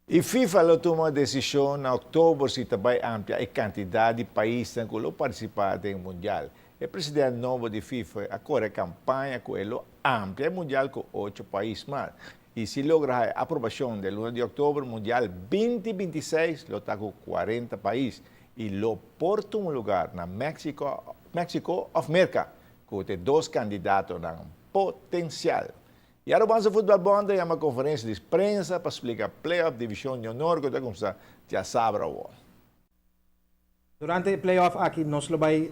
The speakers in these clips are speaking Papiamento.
E FIFA lo tuma desishon na òktober si ta bai amplia e kantidat di paisnan ku lo partisipá den Mundial. E president nobo di FIFA a kore kampaña ku e lo amplia e Mundial ku ocho pais mas. I si logra haña aprobashon den luna di òktober, Mundial 2026 lo ta ku 40 pais i lo por tuma lugar na Mexico Mexico òf Merka, ku ta e dos kandidatonan potensial. E Arubanse Futbal Bond a yama konferensia di prensa pa splika playoff Divishon di Honor ku ta kumsa djasabra awor. Durante e playoff aki nos lo bai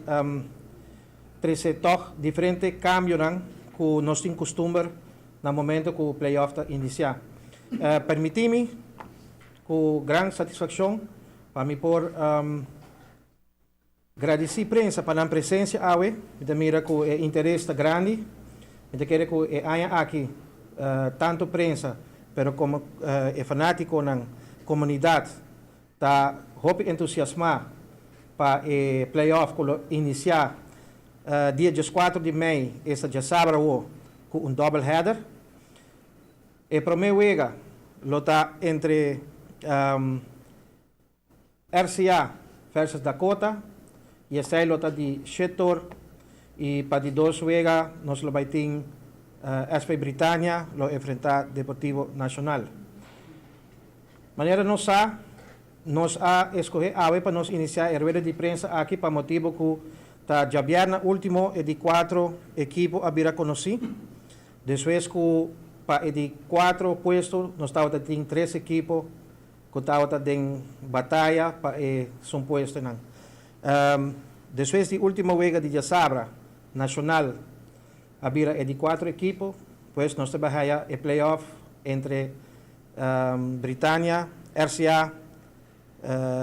trese tòg diferente kambionan ku nos tin kustumber na momento ku playoff ta inisiá. Permití mi ku gran satisfakshon pa mi por Gradisí prensa pa nan presensia awe. Mi ta mira ku e interes ta grandi. Mi ta kere ku e aña aki tantu prensa pero komo e fanátikonan, komunidat ta hopi entusiasmá pa e play-off ku lo inisiá dia dieskuater di mei, esta djasabra awo, ku un double header. E promé wega lo ta entre RCA versus Dakota y esey lo ta di shetor y pa di dos wega nos lo bay tin SP Britannia lo enfrenta Deportivo Nacional. Manera nos sa nos a escoge awe pa nos inicia e rueda di prensa aki pa motibo cu ta djabièrna ultimo e di cuatro ekipo a bira conoci despues cu pa e di cuatro puesto nos tabata tin tres ekipo ku tabata den bataya pa e sumpuestonan. Despues di último wega di djasabra, Nacional a bira e di kuatro ekipo, pues nos ta bai haya e play-off entre Britannia, RCA,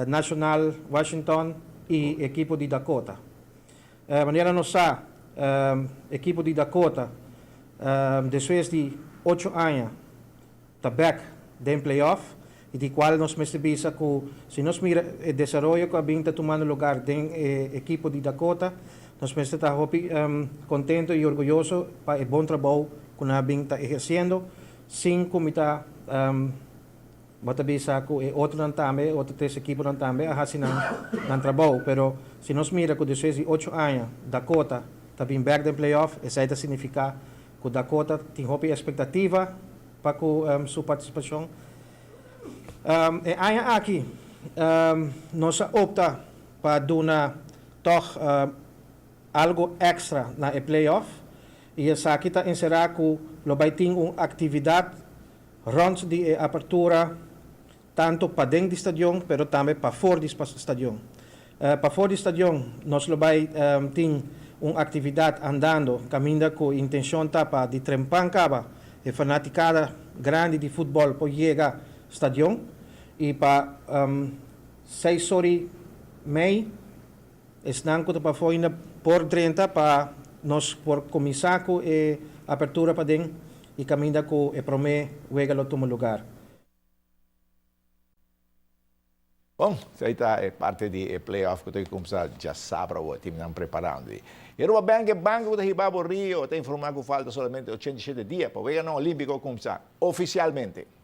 Nacional, Washington i ekipo di Dakota. Manera nos sa, ekipo di Dakota despues di ocho aña ta bek den play-off y di cual nos mester bisa cu si nos mira e desaroyo cu a bin ta tumando lugar den e ekipo di Dakota, nos mester ta hopi contento y orguyoso pa e bon trabou cu nan a bin ta eherciendo sin cu mi ta bo ta bisa cu e otronan tambe, e otro tres ekiponan tambe a haci nan nan trabou. Pero si nos mira cu despues di ocho aña Dakota ta bin bek den play-off, esey ta significa cu Dakota tin hopi expectativa pa cu su participacion. E aña aki nos a opta pa duna tog algo extra na e play-off y esaki ta encera cu lo bay tin un actividad rond di e apertura tanto paden di stadion pero tambe pafor di stadion. Pafor di stadion nos lo bay tin un actividad andando caminda cu intencion ta pa di trempan caba e fanaticada grandi di futbol por yega stadion y pa seis or y mei esnan cu ta pafo ainda por drenta pa nos por cuminsa cu e apertura paden y caminda cu e prome wega lo tuma lugar. Bon, esei ta e parti di e playoff ku ta kumsa djasabra awor. Timnan preparando. E Aruba Bank, e banko ku ta hiba bo Rio, ta informá ku falta solamente 87 dia pa Weganan Olímpiko kumsa ofisialmente.